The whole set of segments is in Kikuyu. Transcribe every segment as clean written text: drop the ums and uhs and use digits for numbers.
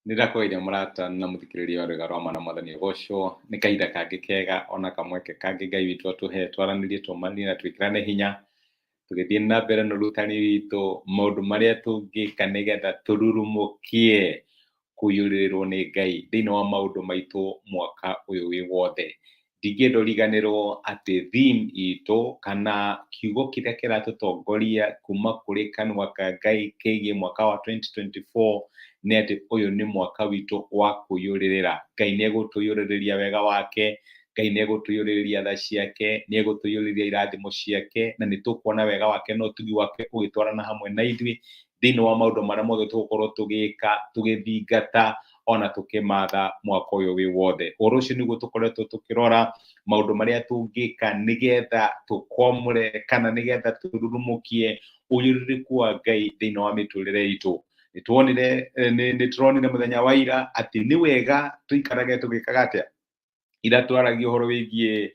Nĩ ndakũgeithia mũrata na mũthikĩrĩria wa Rwĩga rwa Mana, Mwathani agocwo. Nĩ kahinda kangĩ kega ona kamweke kangĩ Ngai witũ atũhe twaranĩrie, tũmanire na twĩkĩrane hinya tũgĩthiĩ na mbere na ũrutani witũ, maũndũ marĩa tũngĩka nĩgetha tũrurumũkie kũiyũrĩrĩrwo nĩ Ngai thĩinĩ wa maũndũ maitũ mwaka ũyũ wĩ wothe. Ndingĩenda ũriganĩrwo atĩ theme itũ kana kiugo kĩrĩa kĩratũtongoria kuma kũrĩ kanua ka Ngai kĩgiĩ mwaka wa 2024 nĩ atĩ ũyũ nĩ mwaka witũ wa kũiyũrĩrĩra. Ngai nĩ egũtũiyũrĩrĩria wega wake, Ngai nĩ egũtũiyũrĩrĩria tha ciake, nĩ egũtũiyũrĩrĩria irathimo ciake, na nĩ tũkuona wega wake na ũtugi wake ũgĩtwarana hamwe na ithuĩ thĩinĩ wa maũndũ marĩa mothe tũgũkorwo tũgĩka, tũgĩthingata ona tũkĩmatha mwaka ũyũ wĩ wothe. Ũhoro ũcio nĩguo tũkoretwo tũkĩrora maũndũ marĩa tũngĩka nĩgetha tũkwamũre kana nĩgetha tũrurumũkie ũiyũrĩrĩku wa Ngai thĩinĩ wa mĩtũrĩre itũ. Nĩtuonire, nĩ tũronire mũthenya wa ira atĩ nĩ wega tũikarage tũgĩkaga atĩa? Ira twaragia ũhoro wĩgiĩ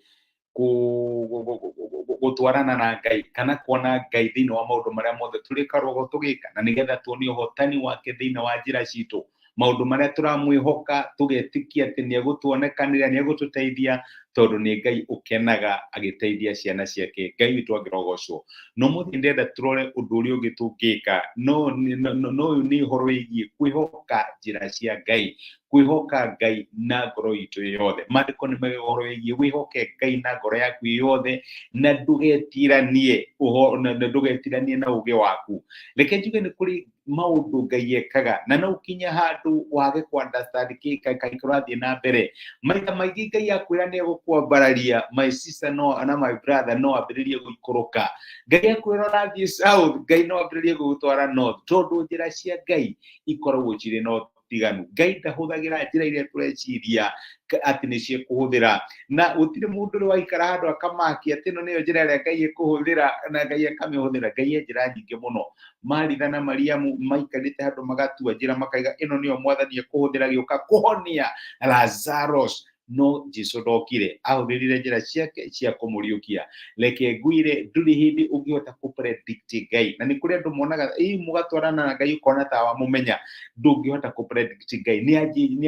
gũtwarana na Ngai kana kuona Ngai thĩinĩ wa maũndũ marĩa mothe tũrĩkoragwo tũgĩka, na nĩgetha tuone ũhotani wake thĩinĩ wa njĩra citũ, maũndũ marĩa tũramwĩhoka tũgetĩkia atĩ nĩ egũtuonekanĩra, nĩ egũtũteithia, tondũ nĩ Ngai ũkenaga agĩteithia ciana ciake. Ngai witũ angĩrogocwo. No mũthĩ ndĩrenda tũrore ũndũ ũrĩa ũngĩ tũngĩka, no ũyũ nĩ ũhoro wĩgiĩ kwĩhoka njĩra cia Ngai, kwĩhoka Ngai na ngoro itũ yothe. Maandĩko nĩ maugaga ũhoro wĩgiĩ wĩhoke Ngai na ngoro yaku yothe na ndũgetiranie ũhoro, na ndũgetiranie na ũgĩ waku. Reke njuge nĩ kũrĩ maũndũ Ngai ekaga na no ũkinye handũ wage kũ understand kĩ kĩrathiĩ na mbere. Maita maingĩ Ngai akwĩra nĩ egũkwambararia, my sister no na my brother, no ambĩrĩrie gũikũrũka. Ngai akwĩra ũrathiĩ south, Ngai no ambĩrĩrie gũgũtwara north, tondũ njĩra cia Ngai ikoragwo cirĩ na ũtiganu. Ngai ndahũthagĩra njĩra iria tũreciria atĩ nĩcio ekũhũthĩra, na gũtirĩ mũndũ ũrĩ waikara handũ akamakia atĩ ĩno nĩyo njĩra ĩrĩa Ngai ekũhũthĩra na Ngai akamĩhũthĩra. Ngai e njĩra nyingĩ mũno. Maritha na Mariamu maikarĩte handũ magatua njĩra makaiga ĩno nĩyo Mwathani ekũhũthĩra gĩũka kũhonia Lazarus, no Jesu ndokire, ahũthĩrire njĩra ciake cia kũmũriũkia. Reke ngwĩre, ndũrĩ hĩndĩ ũngĩhota kũ predict Ngai, na nĩ kũrĩ andũ monaga ĩ mũgatwarana na Ngai ũkona ta wamũmenya. Ndũngĩhota kũ predict Ngai, nĩ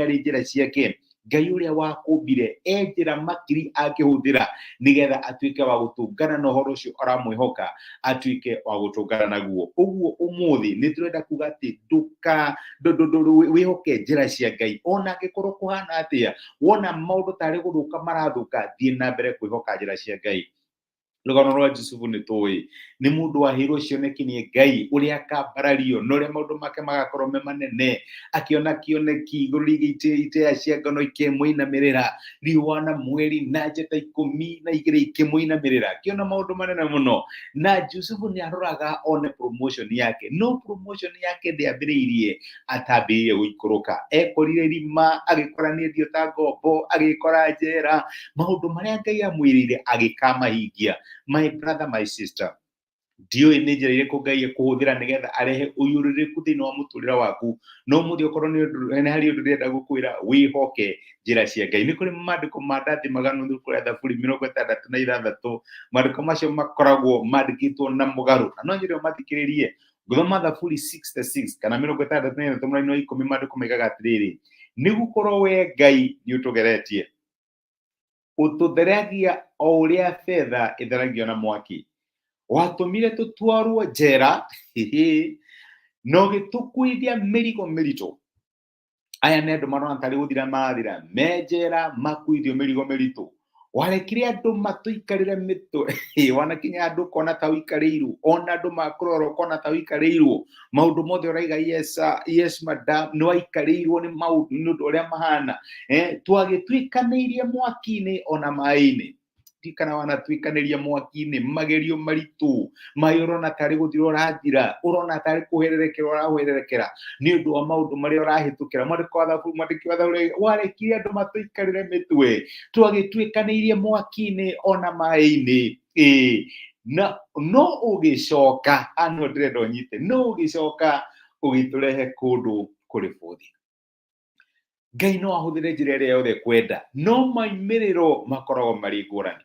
arĩ njĩra ciake. Ngai ũrĩa wakũmbire e njĩra makiri angĩhũthĩra nĩgetha atuĩke wa gũtũngana na ũhoro ũcio ũramwĩhoka atuĩke wa gũtũngana naguo. Ũguo ũmũthĩ nĩ tũrenda kuga atĩ ndũka wĩhoke njĩra cia Ngai ona angĩkorwo kũhana atĩa. Wona maũndũ tarĩ gũthũka marathũka, thiĩ na mbere kwĩhoka njĩra cia Ngai. Rũgano rwa Jusufu nĩ tũĩ nĩ mũndũ waheirwo cioneki nĩ Ngai ũrĩa akambarario na ũrĩa maũndũ make magakorwo me manene. Akĩona kĩoneki igũrũ rĩgiĩ itĩĩa cia ngano ikĩmũinamĩrĩra, riũa na mweri na njata 12 ikĩmũinamĩrĩra, akĩona maũndũ manene mũno. Na Jusufu nĩ aroraga one promotion yake, no promotion yake ndĩambĩrĩirie atambĩrĩirie gũikũrũka. Ekorire rima, agĩkora nĩ endio ta ngombo, agĩkora njera, maũndũ marĩa Ngai amwĩrĩire agĩkamahingia. My brother, my sister, ndiũĩ nĩ njĩra irĩkũ Ngai ekũhũthĩra nĩgetha arehe ũiyũrĩrĩku thĩinĩ wa mũtũrĩre waku, no mũthĩ okorwo nĩ ũndũ nĩ harĩ ũndũ ndĩrenda gũkwĩra, wĩhoke njĩra cia Ngai. Nĩ kũrĩ maandĩko ma ndathimaga nuthu kũrĩa Thaburi 66, maandĩko macio makoragwo mandĩkĩtwo na mũgarũ, na no nyende ũmathikĩrĩrie. Ngũthoma Thaburi 66 kana 63 mũraini wa 10, maandĩko maigaga atĩrĩrĩ, nĩ gũkorwo we Ngai nĩ ũtũgeretie, ũtũtheragia o ũrĩa betha ĩtheragio na mwaki, watũmire tũtwarwo njera na ũgĩtũkuithia mĩrigo mĩritũ. Aya nĩ andũ marona tarĩ gũthira marathira me njera, makuithio mĩrigo mĩritũ. Warekire andũ matũikarĩre mĩtwe, wanakinya andũ ũkona ta ũikarĩirwo, ona andũ makũrora ũkona ta ũikarĩirwo, maũndũ mothe ũraiga yes sir, yes madam, nĩ waikarĩirwo nĩ maũndũ nĩ ũndũ ũrĩa mahana. Twagĩtuĩkanĩirie mwaki-inĩ ona maĩ-inĩ, kana wanatuĩkanĩria mwaki-inĩ, magerio maritũ, maĩ ũrona tarĩ gũthira ũrathira, ũrona tarĩ kũhererekera ũrahwererekera nĩ ũndũ wa maũndũ marĩa ũrahĩtũkĩra. Mwandĩko wa Thaburi, mwandĩki wa Thaburi, warekire andũ matũikarĩre mĩtwe, twagĩtuĩkanĩirie mwaki-inĩ ona maĩ-inĩ. Ĩĩ, na no ũgĩcoka, haha nĩho ndĩrenda ũnyite, no ũgĩcoka ũgĩtũrehe kũndũ kũrĩ bũthi. Ngai no ahũthĩre njĩra ĩrĩa yothe kwenda, no maimĩrĩro makoragwo marĩ ngũrani.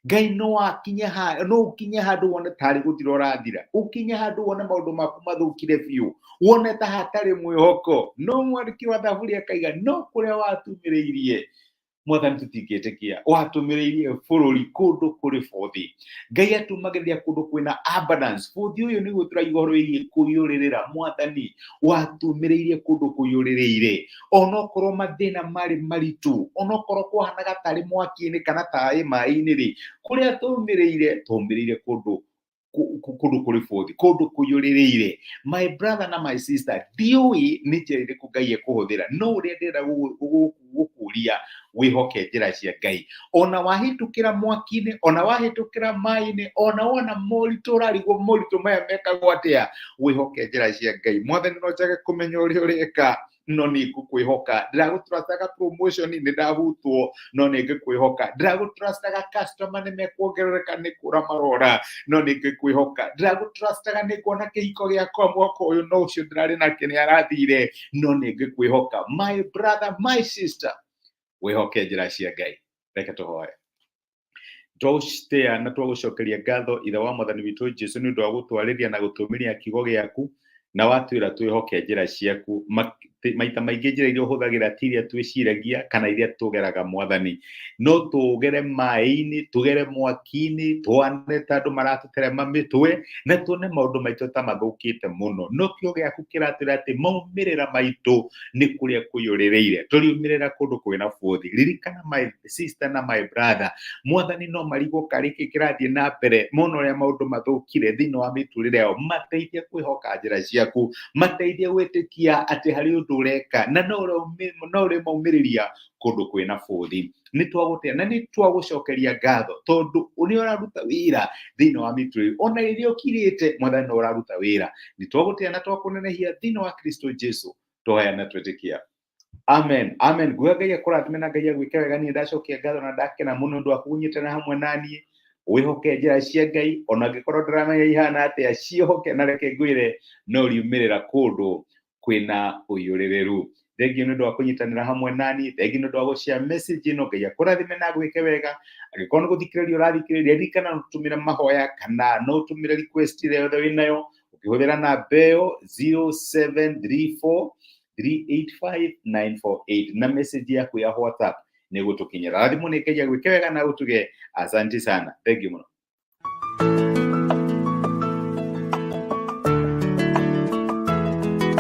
Ngai no akinye ha no ukinye handũ wone tarĩ gũthira ũrathira, ũkinye handũ wone maũndũ maku mathũkire biũ, wone ta hatarĩ mwĩhoko. No mwandĩki wa thaburi akaiga no kũrĩa watumĩrĩirie Mwathani tũtingĩtĩkia, watũmĩrĩirie bũrũri kũndũ kũrĩ bũthi. Ngai atumagĩrĩria kũndũ kwĩna abundance. Bũthi ũyũ nĩguo tũraigua ũhoro wĩgiĩ kũiyũrĩrĩra. Mwathani watumĩrĩirie kũndũ kũiyũrĩrĩire, onokorwo mathĩna marĩ maritũ, onokorwo kwahanaga tarĩ mwaki-inĩ kana tarĩ maĩ-inĩ rĩ, kũrĩa tũmĩrĩire, tũmĩrĩire kũndũ kũndũ kũrĩ bũthi, kũndũ kũiyũrĩrĩire. My brother na my sister, ndiũĩ nĩ njĩra ĩrĩkũ Ngai ekũhũthĩra, no ũrĩa ndĩrenda gũkũria wĩhoke njĩra cia Ngai. Ona wahĩtũkĩra mwaki-inĩ, ona wahĩtũkĩra maĩ-inĩ, ona wona moritũ ũrarigwo moritũ maya mekagwo atĩa, wĩhoke njĩra cia Ngai. Mwathani no njage kũmenya ũrĩa ũreka, no nĩ ngũkwĩhoka. Ndĩragũtrustaga promotion nĩ ndahutwo, no nĩ ngũkwĩhoka. Ndĩragũtrustaga customer nĩ mekuongerereka nĩ kũra marora, no nĩ ngũkwĩhoka. Ndĩragũtrustaga nĩ nguona kĩhiko gĩakwa mwaka ũyũ, no ũcio ndĩrarĩ nake nĩ arathire, no nĩ ngũkwĩhoka. My brother, my sister, wĩhoke njĩra cia Ngai. Reke tũhoe. Twagũtĩa na twagũcokeria ngatho Ithe wa Mwathani witũ Jesu nĩ ũndũ wa gũtwarĩria na gũtũmĩria kiugo gĩaku, na watwĩra twĩhoke njĩra ciaku. Maita maingĩ njĩra iria ũhũthagĩra ti iria twĩciragia kana iria tũgeraga Mwathani. No tũgere maĩ-inĩ, tũgere mwaki-inĩ, twane ta andũ maratũterema mĩtwe, na tuone maũndũ maitũ ta mathũkĩte mũno. No kiugo gĩaku kĩratwĩra atĩ maumĩrĩra maitũ nĩ kũrĩa kũiyũrĩrĩire. Tũriumĩrĩra kũndũ kwĩna bũthi. Ririkana my sister na my brother, Mwathani no marigwo karĩ kĩ kĩrathiĩ na mbere, mona ũrĩa maũndũ mathũkire thĩinĩ wa mĩtũrĩre yao. Mateithie kwĩhoka njĩra ciaku, mateithie gwĩtĩkia atĩ harĩ ũndũ ũreka na no ũrĩmaumĩrĩria kũndũ kwĩna bũthi. Nĩ twagũtĩa na nĩ twagũcokeria ngatho tondũ nĩ ũraruta wĩra thĩinĩ wa mĩtũrĩre, ona rĩrĩa ũkirĩte Mwathani no ũraruta wĩra. Nĩ twagũtĩa na twakũnenehia thĩinĩ wa Kristo Jesu, twahoya na twĩtĩkia. Amen. Amen. Nguga Ngai akũrathime na Ngai agwĩke wega. Niĩ ndacokia ngatho na ndakena mũno ũndũ wa kũnyitana hamwe na niĩ. Wĩhoke njĩra cia Ngai ona angĩkorwo ndũramenya ihana atĩa, ciĩhoke na reke ngwĩre no riumĩrĩra kũndũ kwĩna ũiyũrĩrĩru. Thengiũ nĩ ũndũ wa kũnyitanĩra hamwe nani, thengiũ nĩ ũndũ wa gũshare message ĩno. Ngai akũrathime na agwĩke wega. Angĩkorwo nĩ gũthikĩrĩria ũrathikĩrĩria, ririkana no ũtũmĩre mahoya kana no ũtũmĩre request ĩrĩa yothe wĩnayo ũkĩhũthĩra namba ĩyo 0734 385 948 na message yaku ya WhatsApp nĩ gũtũkinyĩra. Rathimwo nĩ Ngai agwĩke wega na ũtuge asante sana. Thank you mũno.